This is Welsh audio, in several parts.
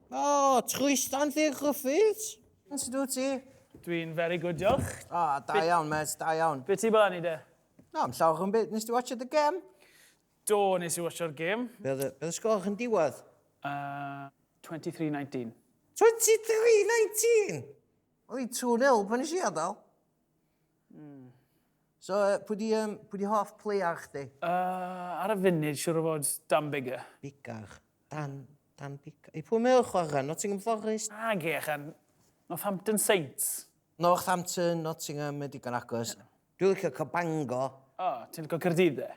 O, Tristan Llyr Gruffydd. Sut wyt ti? Dwi'n very good, diolch. O, da iawn, mate, da iawn. Be ti'n bod arni de? Na, am llawr yn byd. Nes ti watch the game? Do, nes i watcho'r gêm. Be oedd y sgôr yn diwedd? 23-19. 23-19? Oedd hi 2-0 pan nes i adael. So, pwy di, pwy di hoff player chdi? Ar y funud, siŵr o fod Dan Biggar. Biggar. Dan Biggar. I pwy mae o'n chwarae? Nottingham Forest? Na, gechan. Northampton Saints. Northampton, Nottingham, mae digon agos. Dwi'n licio Cabango. O, ti'n licio Caerdydd de?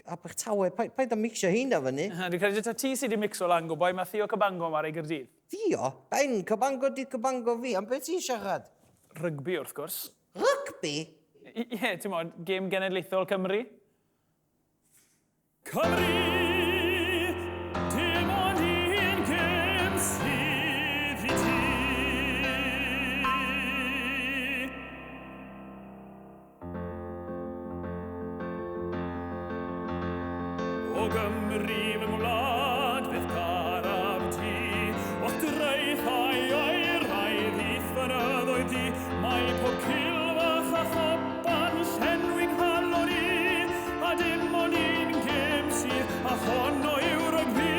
Abertawe, paid â mixio heina fyny. Dwi'n credu ta ti sydd wedi mixo lan, gwboi, mae Theo Cabango yma ar ei Gaerdydd. Theo? Ben Cabango di Cabango fi, am beth ti'n siarad? Rygbi, wrth gwrs. Rygbi? Ie, ti'n modd, gêm genedlaethol Cymru. Cymru! Dim ond un gêm sydd i ti. O Gymru fy ngwlad, fydd caraf ti. O'th draethau oeraidd i'th fynyddoedd di. Mae pob cilfach a choban llenwi'n nghalon i. A dim ond un gêm sydd, a honno yw rygbi.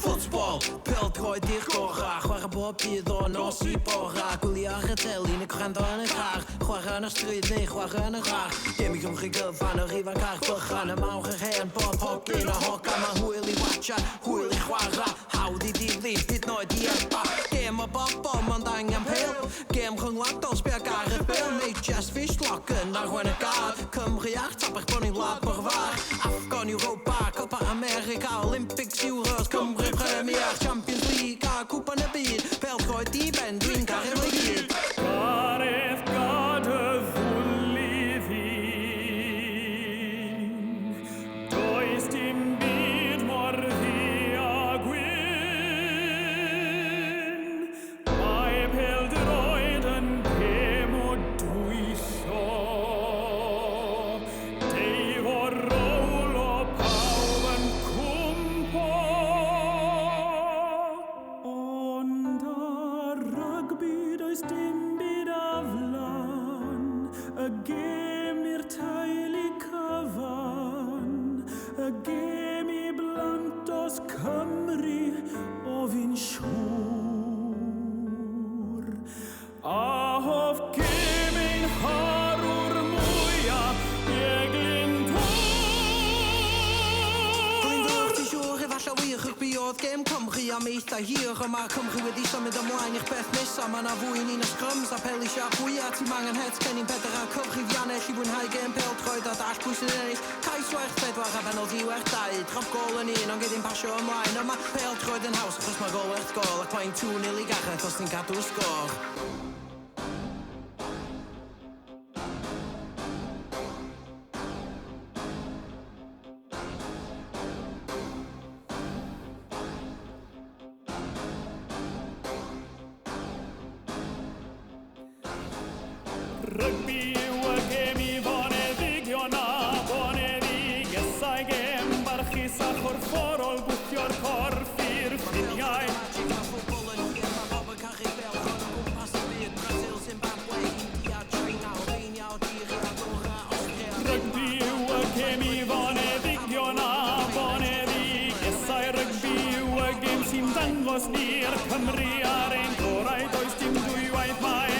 Football, pêl-droed i'r gora, chwarae bob dydd o nos i bora, gwylio ar y teli neu gwrando yn y car, chwarae yn y stryd neu chwarae yn y rar. Gêm i Gymru gyfan, yr ifanc a'r bychan, y mawr yr hen, bob hogyn a hogan, mae hwyl i watcha, hwyl i chwarae, hawdd i ddilyn, hyd yn oed i eba. Gêm o bobl, mond angen pêl, gêm rhyngwladol, sbia Gareth Bale, neu Jess Fishlock yn arwain y gad. Cymru ar top eich bod ni'n wlad mor fach. Afcon, Europa, Copa America, Olympics, Euros, Cymru Premier, Champions League a Cwpan y Byd. Pêl-droed di ben, dwi'n caru nhw i gyd. Gareth gad y ddwl i ddyn. Does dim byd mor ddu a gwyn. Mae pêl-droed yn gêm o dwyllo. Deif o rowl o pawb yn cwmpo. Ond ar rygbi does dim byd aflan, y gêm i'r teulu cyfan, y gêm i blantos Cymru, o fi'n siŵr. A hoff gêm ein harwr mwyaf, ie Glyndŵr. Glyndŵr, ti'n siŵr efallai wir rygbi oedd gêm Cymru am eitha hir, ond mae Cymru wedi symud ymlaen i'ch beth nesa. Mae na fwy ni na scrums a peli siâp fwya. Ti'm angen het cennin Pedr a cyfrifiannell i fwynhau gêm pêl-droed a dall pwy sy'n ennill. Cais werth 4 a penalty werth 2. Drop gôl yn un ond gei di'n pasio ymlaen. Ond mae pêl-droed yn haws achos mae gôl werth gôl, ac mae'n 2-0 i Gareth os ti'n cadw sgôr. Rygbi yw y gêm i foneddigion a boneddigesau, gêm barchus a chorfforol, gwthio'r corff i'r ffiniau. Rygbi yw y gêm i foneddigion a boneddigesau, rygbi yw y gêm sy'n dangos ni'r Cymru ar ein gorau, does dim dwywaith mai